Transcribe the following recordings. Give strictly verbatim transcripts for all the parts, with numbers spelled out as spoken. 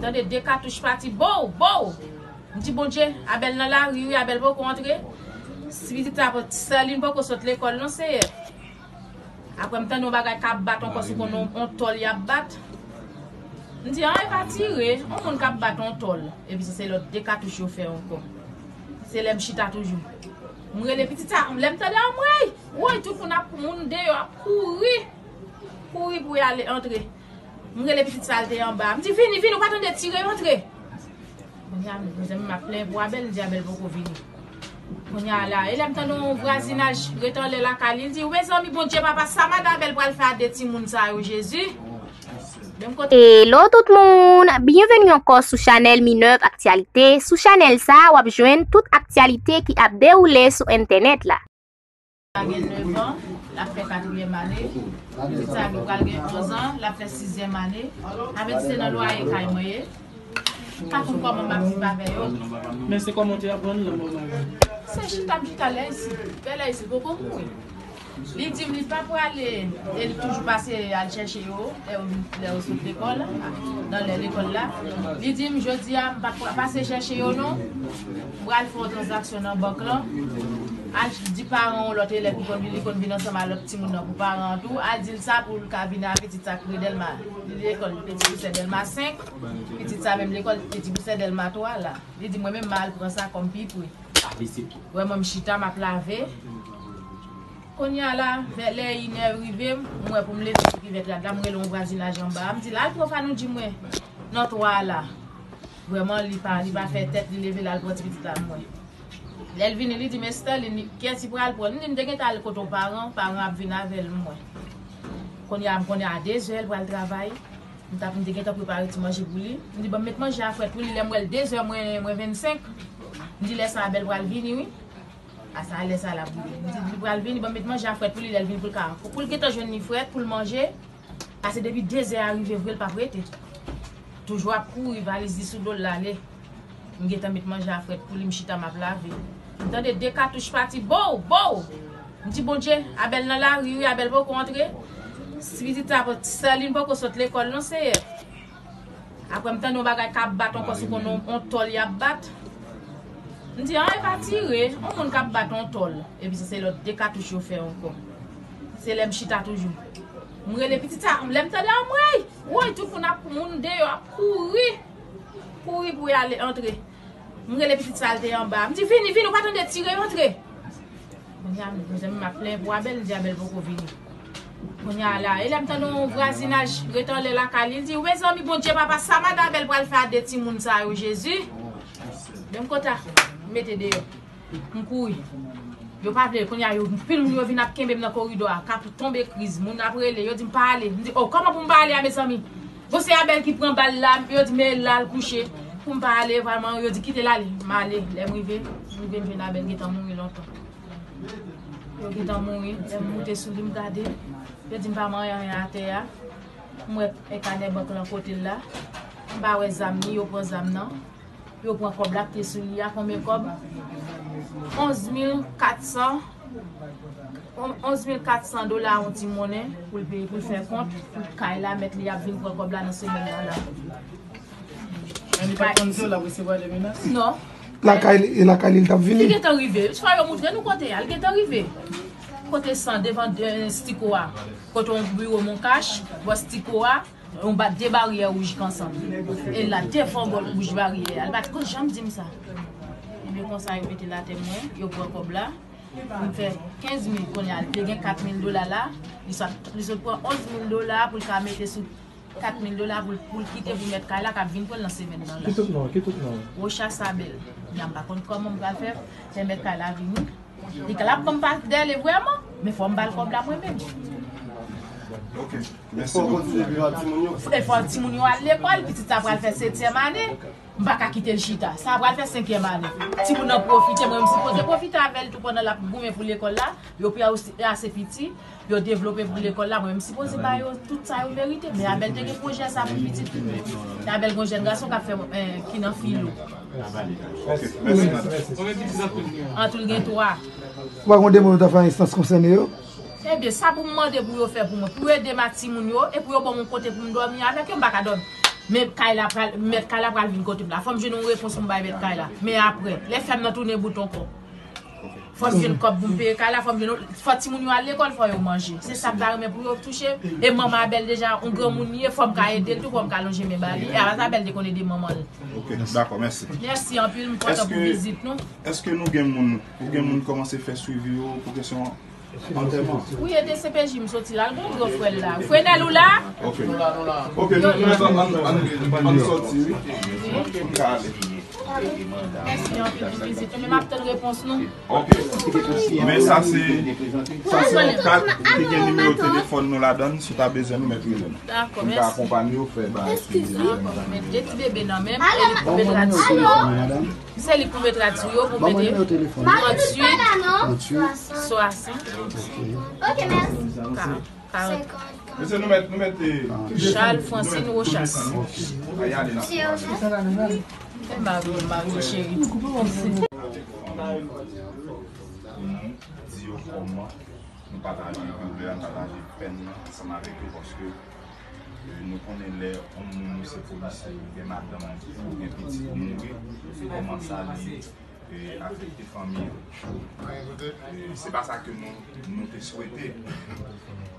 Tande de katouch pati, bow, bow. M di, Bondye, Abèl nan lari, wi, Abèl poko antre. Si pitit sa, sè li poko sot lekòl, non, Seyè. Apre, m tande yon bagay k ap bat ankò sou konn yon, yon tòl y ap bat. M di, an, e pa tire, yon moun k ap bat yon tòl. Epi se, se lòt de katouch yo fè ankò. Se lè m chita toujou. M rele pitit sa, lè m tande anmwey, woy, tout moun ap, moun deyò ap kouri. Kouri pou y ale antre. M rele pitit sa, l te anba. M di, vini, vini, ou pa tande tire, antre. Kounye a, mezanmi, m ap plenyen pou Abèl, m di Abèl poko vini. Kounye a la, e lè m tande yon vwazinaj ret anlè lakay li, l di, mezanmi, Bondye, papa, sa madan Abèl pral fè a de timoun sa yo, Jezi. Menm kote. Hello tout moun, byenveni ankò sou chanèl Minerve Actualité. Sou chanèl sa, w ap jwenn tout aktyalite ki ap dewoule sou entènèt la. Sa gen nèf an, l ap fè katriyèm ane. Pitit sa ki pral gen onz an, l ap fè sizyèm ane. Sa vle di se nan lwaye kay mwen ye. M pa konn kòman m ap viv avè yo. Men se kòman w te aprann lanmò mari w? Se chita m chita lè isit. Lè isit poko mouri. Li di m li pa prale, e li toujou pase al chèche yo, lè yo, lè yo sot lekòl, nan lè lekòl la. Li di m, jodi a, m pa pra-, pase chèche yo non. M pral fè yon tranzaksyon nan bank lan. Al di paran yon lòt elèv ki konn vin, li konn vin ansanm ak lòt timoun nan pou paran an tou. Al di l sa pou l ka vin ak pitit sa k ret Dèlma. Li lekòl, li piti pou sè Dèlma senk. Pitit sa menm lekòl, li piti pou sè Dèlma twa la. Li di mwen menm m al pran sa kòm pi pre. Wè mwen m chita, m ap lave. Kounye a la, vè lè inè rive, m wè pou m leve sou kivèt rad la, m rele yon vwazinaj anba a. M di l al pran Fanouji mwen nan twa a la. Vrèman, li pa, li pa fè tèt, li leve l al pran ti pitit la mwen. Lè l vini, li di m, Esterline, kiyès ki pral pran l? M di m te gentan al kote yon paran, paran ap vin avè l mwen. Kounye a, m konnen a dezè l pral travay. M t ap, m te gentan prepare ti manje pou li. M di, ban m met manje a frèt pou li. Lè m wè l dezè mwen, mwen vennsenk, m di, lè sa a Abèl pral vini, wi. A sa, lè sa a l ap rive. M di, li pral vini, ban m met manje a frèt pou li, lè l vini pou l ka, pou l gentan jwenn li frèt, pou l manje. Pase depi dezè a rive vre, l p ap rete. Toujou ap kouri, valiz li sou do l, l ale. M gentan met manje a frèt pou li, m chita, m ap lave. M tande de katouch pati, bow, bow! M di, Bondye, Abèl nan lari, wi, Abèl poko antre. Si pitit sa, sè li poko sot lekòl, non, Seyè. Apre, m tande yon bagay k ap bat ankò sou konn yon, yon tòl y ap bat. M di, an, e pa tire, yon moun k ap bat yon tòl. Epi se, se lòt de katouch yo fè ankò. Se lè m chita toujou. M rele pitit sa, lè m tande anmwey, woy, tout moun ap, moun deyò ap kouri. Kouri pou y ale antre. M rele pitit sa, l te anba. M di, vini, vini, ou pa tande tire, antre. Kounye a, mezanmi, m ap plenyen pou Abèl, m di Abèl poko vini. Kounye a la, e lè m tande yon vwazinaj ret anlè lakay li, l di, mezanmi, Bondye, papa, sa madan Abèl pral fè a de timoun sa yo, Jezi. Menm kote a, m mete deyò. M kouri. Yo pa vle, kounye a, yo, anpil moun yo vin ap kenbe m nan koridò a, k ap tonbe kriz. Moun ap rele, yo di m pa ale. M di, o, kòman pou m pa ale a, mezanmi? Bon, se Abèl ki pran bal la, yo di, men l la, l kouche. Pou m pa ale, vrèman, yo di, kite l ale. M ale, lè m rive, m rive, m jwenn Abèl gentan mouri lontan. Yo gentan mouri, lè m moute sou li, m gade. Yo di m pa manyen anyen atè a. M wè kanè bank lan kote l la. M pa wè zam ni, yo pran zam nan. Yo pran kòb la ki te sou li a, konbyen kòb? Onz mil kat san, on-, onz mil kat san dola, yon ti monnen pou l peye, pou l fè kont, pou kay la, mèt li ap vin pran kòb la nan semèn nan la. Men li pa t konn di w l ap resevwa de menas? Non. Lakay li, e lakay li l t ap vini? Li gentan rive. Swa yo moutre nou kote a, li gentan rive. Kote san, devan, eh, Stiko a. Kote yon biwo Moncash, bò Stiko a. Yon ba-, de baryè wouj k ansanm. E la devan bò wouj baryè a. Li pa t ko janm di m sa. Ebyen konsa yo mete l atè mwen, yo pran kòb la. M fè kenz mil kounye a, li te gen kat mil dola la. Li sot, li sot pran onz mil dola pou l ka mete sou kat mil dola pou l, pou l kite pou mèt kay la k ap vin pran l nan semèn nan la. Ki tout non, ki tout non? Rochas Abèl. Kounye a m pa konn kòman m pral fè, fè mèt kay la vini. Li ka l ap ban m pa dèle vrèman, men fò m ba l kòb la mwen menm. Ok. Mèsi. Fò w kontinye viv ak timoun yo. E fò timoun yo al lekòl, pitit sa pral fè setyèm ane. M pa ka kite l chita. Sa pral fè senkyèm ane. Timoun nan pwofite, mwen m sipoze pwofite avè l tou pandan l ap goumen pou lekòl la. Yo pi ase piti, yo devlope pou lekòl la. Mwen m sipoze ba yo tout sa yo merite. Men Abèl te gen pwojè sa pou pitit li. Abèl gen yon jèn gason k ap fè, eh, ki nan filo. Ok, mèsi, madanm. An tou l gen twa. Ou pa gen de moun ou ta fè a enstans konsène yo? Ebyen, sa pou m mande pou yo fè pou mwen, pou yo ede m ak timoun yo, e pou yo ban m yon kote pou m dòmi avèk yo, m pa ka dòmi. Men kay la pral, mèt kay la pral vin kote m la. Fò m jwenn yon repons pou m bay mèt kay la. Men apre, lè fèm nan tounen bout ankò. Fò m jwenn kòb pou m peye kay la, fò m jwenn, fò timoun yo al lekòl, fò yo manje. Se sa m ta renmen pou yo touche. E manman a bèl deja, yon granmoun li ye, fò m ka ede l tou, fò m ka lonje men ba li. E Abel te konn ede manman l. Ok, dakò, mèsi. Mèsi anpil, m kontan pou vizit nou. Èske nou gen moun, ou gen moun kòmanse fè swivi yo pou kesyon antèman? Wi, e de C P J m soti la, l gon gran frè l la. Frenèl ou la? Ok. Ok, nou nou an an an an sòti wi. Pou n ka ale. Mèsi anpil pou vizit nou, men m ap tann repons nou. Ok. Men sa se sa se yon kat ki gen nimewo telefòn nou ladan l, si w ta bezwen nou mèt rele nou. Dakò, Pou n ka mèsi. Akonpanye w fè bagay ki Dakò, men gen ti bebe nan men m, e li pou mete rad sou yo. Se li pou mete rad sou yo pou mete tranntuit swasant. Ok, mèsi. Mesye nou mèt nou mèt Charles Francine Rochas. Ay ale nan. E mari, mari cheri. Di yo kòman nou pataje doulè, pataje pèn nan ansanm avèk yo paske e, nou konnen lè yon moun ou se polisye ou gen madanm ou gen pitit ou mouri, kòman sa li e, afekte fanmi an. E, se pa sa ke nou, nou te swete.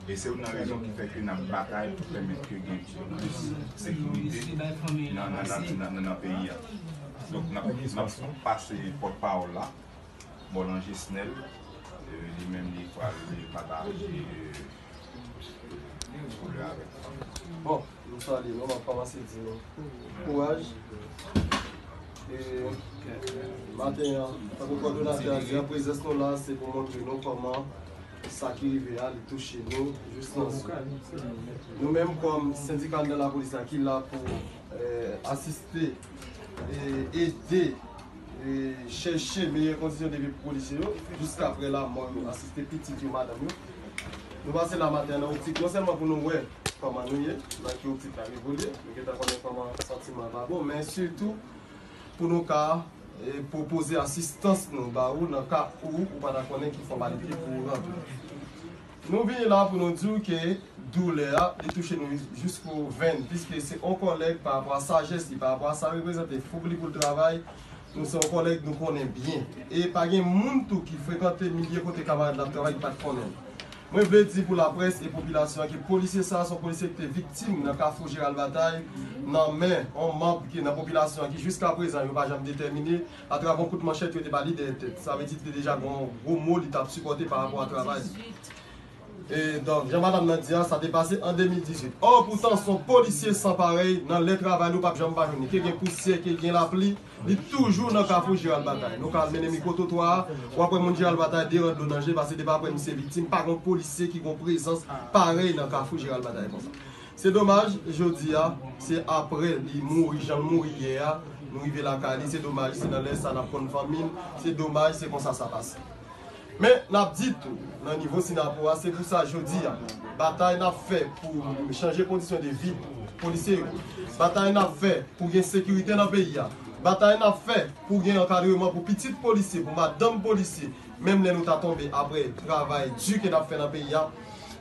E se youn nan rezon ki fè ke n ap batay pou pèmèt ke gen plis sekirite nan, nan, nan, nan, nan, nan peyi a. Donk, n ap, n ap pase pòtpawòl la, Boulanger Snel, e, li menm li pral pataje e, koulè avèk fanmi. Bon, nou salye nou, m ap kòmanse di nou kouraj. E maten an, tankou kòdonatè a di a, prezans nou la se pou montre nou kòman sa ki rive a li touche nou jis nan zo. Nou menm kòm sendika anndan lapolis la ki la pou eh, asiste, eh, ede, eh, chèche meyè kondisyon de vi pou polisye yo, jiskaprè lanmò yo, asiste pitit yo, madanm yo. Nou pase la maten an nan optik non sèlman pou nou wè kòman nou ye, nan ki optik n ap evolye, nou gentan konnen kòman santiman an pa bon, men sitou pou nou ka eh, pwopoze asistans nou ba ou nan ka ou ou pa ta konnen ki fòmalite pou ou ranpli. Nou vini la pou nou di w ke doulè a, li touche nou jis pou venn, piske se yon kòlèg pa rapò a sajès li, pa rapò a sa l reprezante, fouk li pou l travay, nou se yon kòlèg nou konnen byen. E pa gen moun tou ki frekante milye kote kamarad la ap travay ki pa t konnen l. Mwen vle di pou laprès e popilasyon an ke polisye sa a se yon polisye ki te viktim nan Kafou Jeral Batay, nan men yon manm ki nan popilasyon an ki jiska prezan yo pa janm detèmine, atravè yon kout manchèt yo te ba li dèyè tèt. Sa vle di li te deja gen yon gwo mo li t ap sipòte pa rapò a travay li. E donk, jan madanm nan di a, sa te pase an de mil dizuit. Ò, poutan, se yon polisye san parèy, nan lè travay li, ou p ap janm pa jwenn li. Ke gen pousyè, ke gen lapli, li toujou nan Kafou Jeral Batay. Nou ka al mennen mikwotwotwa a, w ap wè moun Jeral Batay de rad dlo nan je, paske depi apre misye viktim, pa gen yon polisye ki gen yon prezans parèy nan Kafou Jeral Batay konsa. Se domaj, jodi a, se apre li mouri, jan l mouri yè a, nou rive lakay li, se domaj, se nan lè sa n ap konn fanmi l, se domaj, se konsa sa pase. Men, n ap di tou, nan nivo Sinapo a, se pou sa jodi a, batay n ap fè pou chanje kondisyon de vi polisye yo, batay n ap fè pou gen sekirite nan peyi a, batay n ap fè pou gen ankadreman pou pitit polisye, pou madanm polisye, menm lè nou ta tonbe apre travay di ke n ap fè nan peyi a,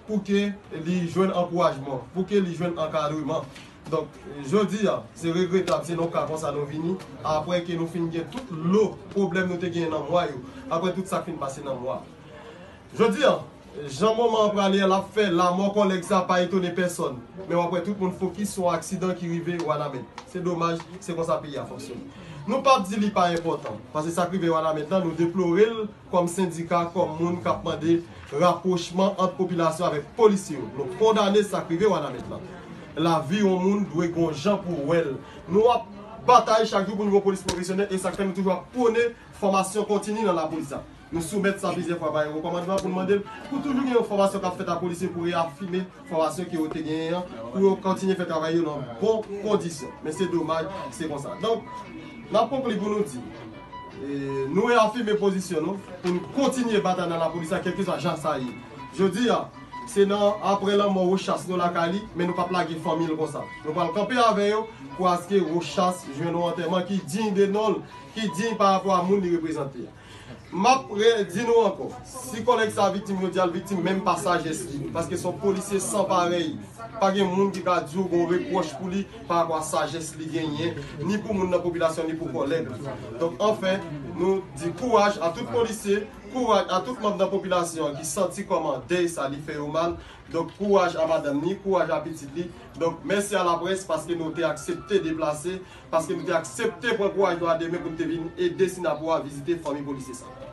pou ke li jwenn ankourajman, pou ke li jwenn ankadreman. Donk, jodi a, se regretab, se nan ka konsa nou vini, apre ke nou fin gen tout lo pwoblèm nou te genyen nan mwa yo, apre tout sa k fin pase nan mwa. Jodi a, jan moman an prale a, l ap fè lanmò kòlèg sa pa etone pèsòn. Men w ap wè tout moun fokis sou aksidan ki rive Wanament. Se domaj, se konsa peyi a fonksyone. Nou p ap di li pa enpòtan, paske sa k rive Wanament lan, nou deplore l, kòm sendika, kòm moun k ap mande rapwochman ant popilasyon avèk polisye yo. Nou kondane sa k rive Wanament lan. Lavi yon moun dwe gon jan pou w wè l. Nou ap batay chak jou pou nou gen yon polis pwofesyonèl, e sa k fè nou toujou ap pwone fòmasyon kontini nan lapolis la. Nou soumèt sa plizyè fwa ba yon kòmandman pou n mande l pou toujou gen yon fòmasyon k ap fèt a polisye pou reyafime fòmasyon ke yo te genyen an, pou yo kontinye fè travay yo nan bon kondisyon. Men se domaj, se konsa. Donk, n ap konkli pou nou di, e, nou reyafime pozisyon nou pou n kontinye batay nan lapolis la, kèlkeswa jan sa ye. Jodi a, se nan apre lanmò Rochas nou lakay li, men nou p ap lage fanmi l konsa. Nou pral kanpe avè yo pou aske Rochas jwenn yon antèman ki diy de non l, ki diy pa rapò a moun li reprezante a. M ap redi nou ankò, si kòlèg sa a viktim, yo di a l viktim, menm pa sajès li, paske se yon polisye san parèy. Pa gen moun ki ka di w gen yon repwòch pou li pa rapò a sajès li genyen, ni pou moun nan popilasyon, ni pou kòlèg li. Donk, anfen, nou di kouraj a tout polisye, kouraj a tout manm nan popilasyon ki santi kòman dèy sa li fè yo mal. Donk, kouraj a madanm ni, kouraj a pitit li. Donk, mèsi a laprès paske nou te aksepte deplase, paske nou te aksepte pran kouraj nou a de men pou nou te vin ede Sinapou a vizite fanmi polisye sa.